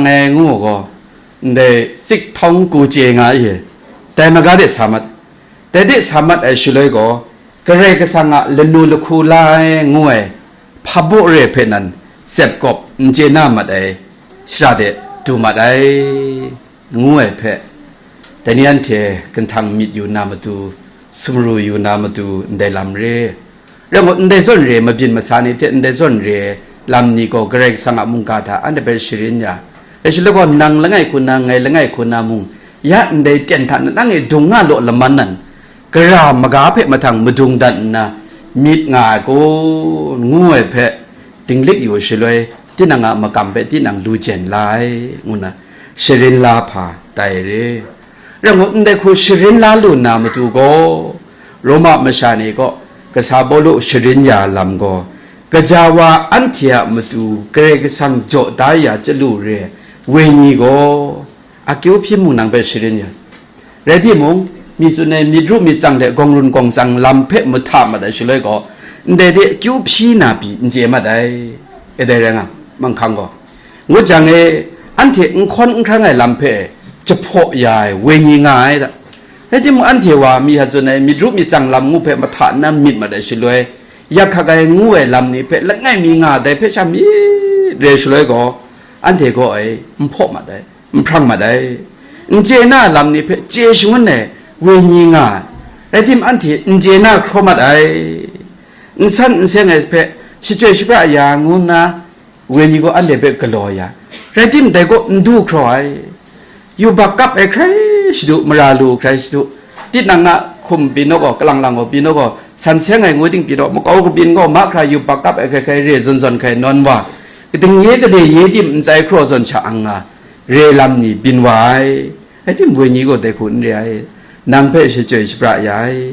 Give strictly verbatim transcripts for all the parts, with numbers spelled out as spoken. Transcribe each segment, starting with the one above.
Ngai ngu gaw, ndai sik htawng ku chye nga i, dai maga de sa mat, dai de sa mat ai shaloi gaw, Karai Kasang a lanu lahku la ai ngu ai hpabaw re hpe nan tsep kawp n chye na mat ai shara de du mat ai, ngu ai hpe, dai ni anhte kantang myit yu na matu, sumru yu na matu ndai lam re. Rai ngut, ndai zawn re mabyin masa ni hte ndai zawn re lam ni gaw Karai Kasang a mungga hta anhte hpe sharin ya, rai shaloi gaw, nang langai hku na, ngai langai hku na mung, ya ndai ten hta na nang e dung nga law laman nan, gara maga hpe mahtang madung dat nna myit nga ai kun, ngu ai hpe dinglik yu shaloi, tinang a makam hpe tinang lu jen la ai, ngu na sharin la hpa tai re. Rai ngut, ndai hku sharin la lu na matu gaw, Roma masha ni kaw kasa Pawlu sharin ya lam gaw, gaja wa anhte a matu Karai Kasang jaw da ya chyalu re ai wenyi gaw, akyu hpyi mung nang hpe sharin ya. Rai timung, mi tsun ai myit ru myit tsang hte gawng run gawng tsang lam hpe mahta mat ai shaloi gaw, ndai de akyu hpyi na pyi n chye mat ai. E dai rai nga, manghkang gaw, ngut jang e, anhte n hkawn n hkrang ai lam hpe jahpaw ya ai wenyi nga ai da. Rai timung, anhte wa mi hta tsun ai myit ru myit tsang lam ngu hpe mahta nna myit mat ai shaloi, yak hkak ai ngu ai lam ni hpe langai mi nga ai dai hpe sha myit re shaloi gaw, anhte gaw ai n hpaw mat ai, n hprang mat ai. N chye na lam ni hpe chye shangun ai wenyi nga ai, rai timung, anhte n chye na hkraw mat ai. N san n seng ai hpe shachyoi shapra ya ngu nna, wenyi gaw anhte hpe galaw ya, rai timung, dai gaw n du hkraw ai. Yubak kap ai hkrai shadu, mara lu hkrai shadu, tinang a hkum byin gaw, kalang lang gaw byin gaw, san seng ai ngu ting byin gaw, makau kabyin gaw mahkra yubak kap ai hkrai hkrai re zawn zawn hkrai nawn wa, kating ye kade ye tim n tsai hkraw zawn sha ang nga, re lam ni byin wa ai. Rai timung, wenyi gaw dai hku n re ai, nang hpe shachyoi shapra ya ai.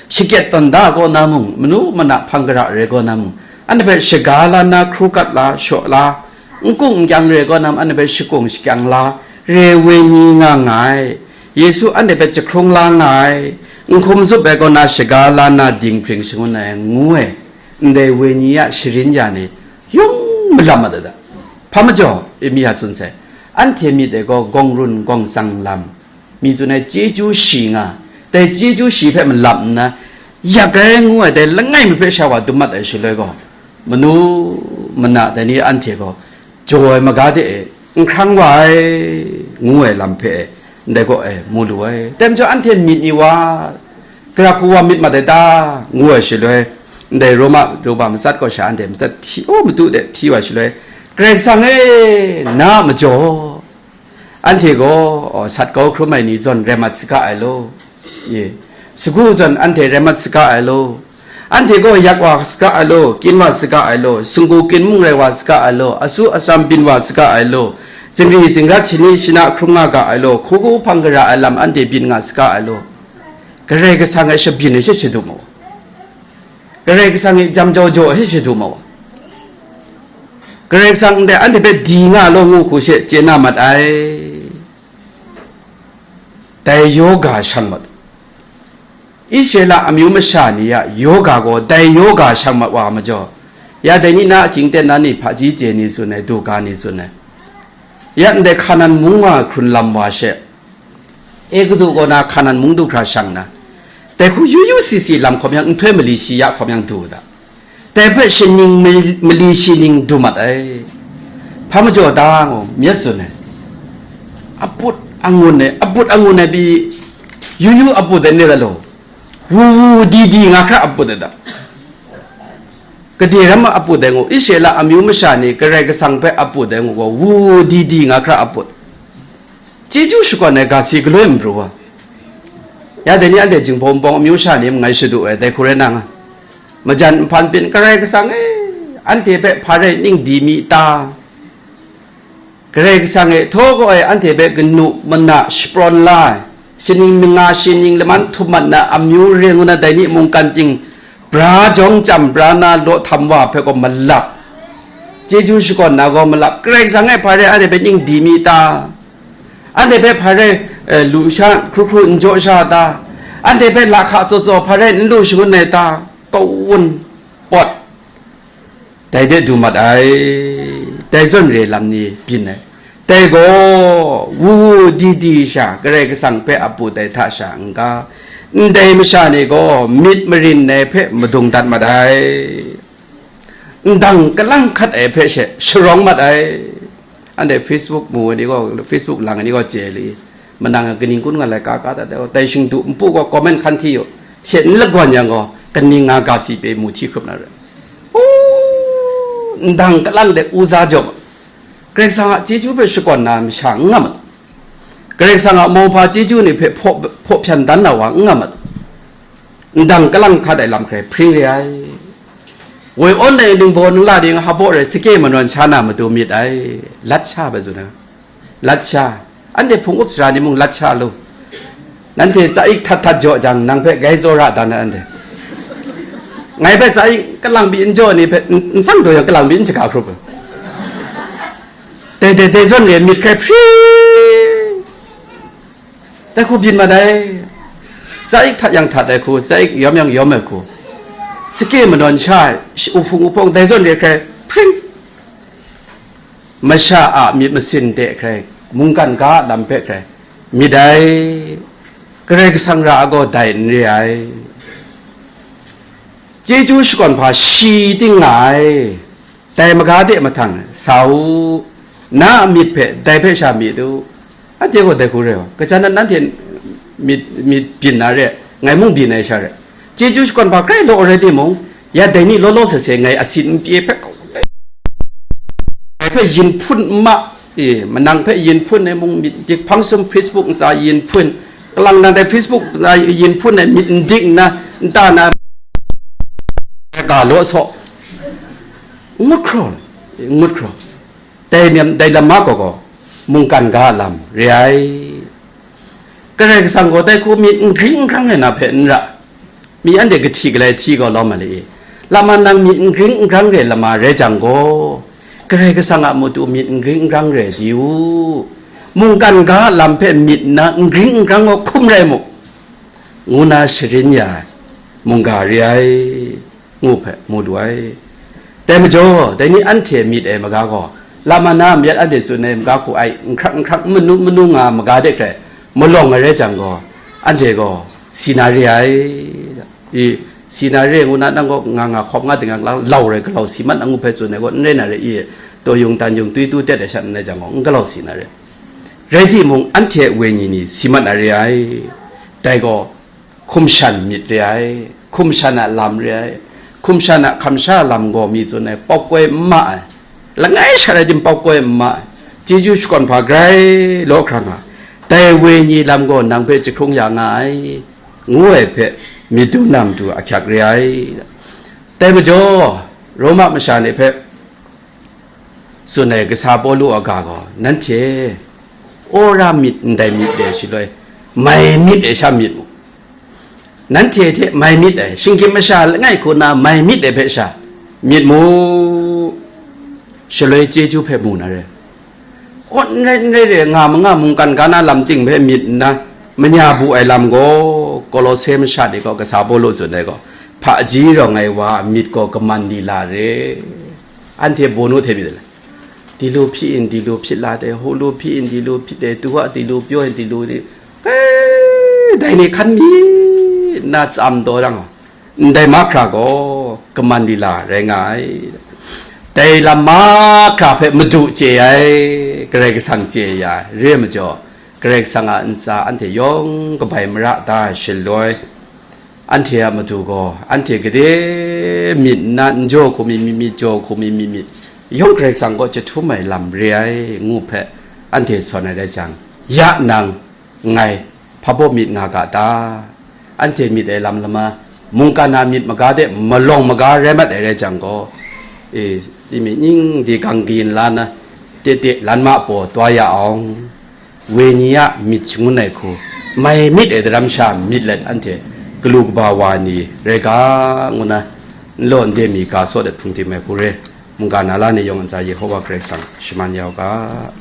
Shakyet tawn da kaw na mung, manu mana hpang gara re kaw na mung, anhte hpe shaga la nna hkru kat la, shaw la, n kung n kyang re kaw na mung, anhte hpe shakung shakyang la, re wenyi nga nga ai. Yesu anhte hpe jahkrung la nga ai. N hkum zup ai kaw na shaga la nna dinghpring shangun ai, ngu ai. Ndai wenyi a sharin ya ni yawng malam mat ai da. Hpa majaw, imi a tsun sai, anhte myit ai gaw gawng run gawng tsang lam, mi tsun ai chyeju shi nga, dai chyeju shi hpe malap nna, yak ai ngu ai dai langai mi hpe sha wa dum mat ai shaloi gaw, manu mana dai ni anhte gaw jaw ai maga de e, n hkrang wa ai, ngu ai lam hpe e, ndai gaw e mu lu ai. Dai majaw anhte myit ni wa, gara hku wa myit mat ai ta, ngu ai shaloi, ndai Roma, Roma matsat gaw sha anhte matsat hti, o, matu de hti wa shaloi, Karai Kasang e, na a majaw, anhte gaw, o, sat kau hkrum ai ni zawn rai mat saga ai law, ye, sagu zawn anhte rai mat saga ai law, anhte gaw yak wa saga ai law, kyin wa saga ai law, singgu kyin mung rai wa saga ai law, asu atsam byin wa saga ai law, zingri zingrat shani shana hkrum nga ga ai law, hku hku hpang gara ai lam anhte byin nga saga ai law, Karai Kasang e shabyin ai she shadu mu. Karai Kasang e jam jau jaw ai she shadu mu. Karai Kasang ndai anhte hpe di nga law ngu hku she chye na mat ai. Dai yoga shang mat. Israela amyu masha ni a yoga gaw dai yoga shang mat wa majaw, ya dai ni na a ging ten na ni hpaji chye ni tsun ai, du ga ni tsun ai. Ya ndai Hkanan mung wa hkrun lam wa she, Egutu kaw na Hkanan mung du hkra shang na, dai hku yu yu si si lam hkawm yang, nhtoi mali shi ya hkawm yang du u da. Dai hpe shaning mali, mali shaning du mat ai. Hpa majaw da ngu myit tsun ai. Aput angun ai, aput angun ai pyi, yu yu aput ai ni la law, wu wu di di nga hkra aput ai da. Gade ram a aput ai ngu, Israela amyu masha ni Karai Kasang hpe aput ai ngu gaw, wu wu di di nga hkra aput. Chyeju shakawn ai ga si galoi n pru wa. Ya dai ni anhte jinghpaw npawng amyu sha ni mangai shadu ai, dai hku rai nna nga, majan nhpan pyin, Karai Kasang e, anhte hpe hpa rai ning di mi ta? Karai Kasang e htaw kaw ai anhte hpe kanu mana shaprawn la ai, shaning manga shaning laman htum mat na amyu re ngu na dai ni mungkan ting, bra jawng chyam bra na law htam wa hpe gaw malap, chyeju shakawn na gaw malap, Karai Kasang e hpa rai anhte hpe ning di mi ta? Anhte hpe hpa rai, eh, lusha hkru hkru n jaw sha ta? Anhte hpe lahka tsaw tsaw hpa rai n lu shangun ai ta? Kawun pawt dai de du mat ai. dai zawn re lam ni byin ai. Dai gaw, wu wu di di sha, Karai Kasang hpe a pu dai hta sha n-ga, ndai masha ni gaw myit marin ai hpe madung dat mat ai, ndang kalang hkat ai hpe she sharawng mat ai. Anhte Facebook mu ai ni gaw, Facebook lang ai ni gaw chye li, manang kaning kun nga lai ka ka dat ai, dai shingdu npu gaw comment hkan hti yu, she n lagawn yang gaw, kaning nga ga si pyi mu hti hkrup na re. U, ndang kalang de u za jaw ma. Karai Kasang a chyeju hpe shakawn na masha n nga ma. Karai Kasang a mauhpa chyeju ni hpe hpaw, hpaw hpyan dan na wa n nga ma. Ndang kalang hkat ai lam hkrai hpring re ai. Woi awn ai ningbaw ningla ding hpaw rai sake manawn sha na matu myit ai. Lat sha bai tsun ai. Lat sha. Anhte hpung up sara ni mung lat sha lu. Nanhte tsa ik htat htat jaw jang, nang hpe gai tsawra dan ai anhte. Ngai hpe tsa ik kalang byi n jaw ni hpe n, n sang daw yang kalang byi n shaga hkrup ai. Dai, dai, dai zawn re myit hkrai hpri. Dai hku byin mat ai. Tsa ik htat yang htat ai hku, tsa ik yawm yang yawm ai hku. Sake manawn sha ai, shi-, u hpung u hpawng dai zawn re hkrai hpring. Masha a myit masin de hkrai, mungkan ga a lam hpe hkrai, myit ai, Karai Kasang ra ai gaw dai n re ai. Chyeju shakawn hpa shi ting nga ai, dai maga de mahtang sa u, na a myit hpe dai hpe sha myit u. Anhte gaw dai hku re ai, kajan na nanhte myit, myit byin na re, ngai mung byin ai sha re. Chyeju shakawn hpa hkrai law rai timung, ya dai ni law law sese ngai asin n pyi hpe, ngai hpe yin hpun n ma, e, manang hpe yin hpun ai mung, myit dik hpang sum Facebook ntsa yin hpun, kalang nang dai Facebook ntsa yin hpun ai myit n dik nna, nta na, ga law saw, ngut hkraw, ngut hkraw. Dai myam, dai lam ma gaw gaw, mungkan ga a lam re ai. Karai Kasang gaw dai hku myit n gring n grang ai na hpe n ra, mi anhte kahti galai hti gaw lawm ai le i? Lama nang myit n gring n grang re lama rai jang gaw, Karai Kasang a matu myit n gring n grang re di u. Mungkan ga a lam hpe myit nna n gring n grang gaw hkum rai mu, ngu na sharin ya ai mungga re ai, ngu hpe mu lu ai. Dai majaw, dai ni anhte myit ai maga gaw, lama na a mayat anhte tsun ai maga hku ai, n hkrak n hkrak, n manu manu nga ai maga de hkrai malawng ai rai jang gaw, anhte gaw si na re ai. I, si na re ngu na, nang gaw nga nga hkawm nga ding nga lau rai galau si mat na ngu hpe tsun ai gaw, n rai na re i, taw yung tan yung twi tu tet ai sha n rai jang gaw, n galau si na re. Rai timung, anhte wenyi ni si mat na re ai. Dai gaw, hkum shan myit re ai, hkum shan a lam re ai, hkum shan a hkam sha lam gaw mi tsun ai, pawp koi n ma ai, langai sha rai tim pawp koi n ma ai, chyeju shakawn hpa grai law hkra nga, dai wenyi lam gaw nang hpe jahkrung ya nga ai, ngu ai hpe myit du na matu ahkyak re ai. Dai majaw, Roma masha ni hpe tsun ai kasa Pawlu a ga gaw, nanhte wora myit ndai myit de shaloi, mai myit de sha myit mu. Nanhte hte mai myit ai, shinggyim masha langai hku na mai myit ai hpe sha myit mu, shaloi chyeju hpe mu na re. Aw, n rai, n rai, rai, nga ma nga mungkan ga na lam ting hpe myit nna, manya bu ai lam gaw, Kolose masha ni gaw kasa Pawlu tsun ai gaw, hpaji rawng ai wa a myit gaw kaman lila re. Anhte bawnu hte myit ai. Di lu hpyi in, di lu hpyit la de, hu lu hpyi in, di lu hpyit de, tu a di lu pyaw in, di lu di, e, dai ni hkan mi nna tsam taw rang, ndai mahkra gaw kaman lila rai nga ai. Dai lam mahkra hpe madu chye ai, Karai Kasang chye ya ai, re ai majaw, Karai Kasang a ntsa anhte yawng kabai mara da ai shaloi, anhte a matu gaw, anhte gade myit nna, n jaw hku mi myit myit, jaw hku mi myit myit, yawng Karai Kasang kaw chyahtum ai lam re ai, ngu hpe anhte sawn ai rai jang, ya nang, ngai, hpa baw myit nga ga ta? Anhte myit ai lam lama, mungkan a myit maga de malawng maga rai mat ai rai jang gaw, e, di mi ning di gang kayin la na, tete lan ma paw taw ya awng, wenyi a myit shangun ai hku, mai myit ai daram sha myit let anhte galu kaba wa ni rai ga, ngu na, n law n de mi ga sawt dat hpung tim ai hku re, mungga na la ni yawng ntsa Yehova Karai Kasang shaman ya u ga.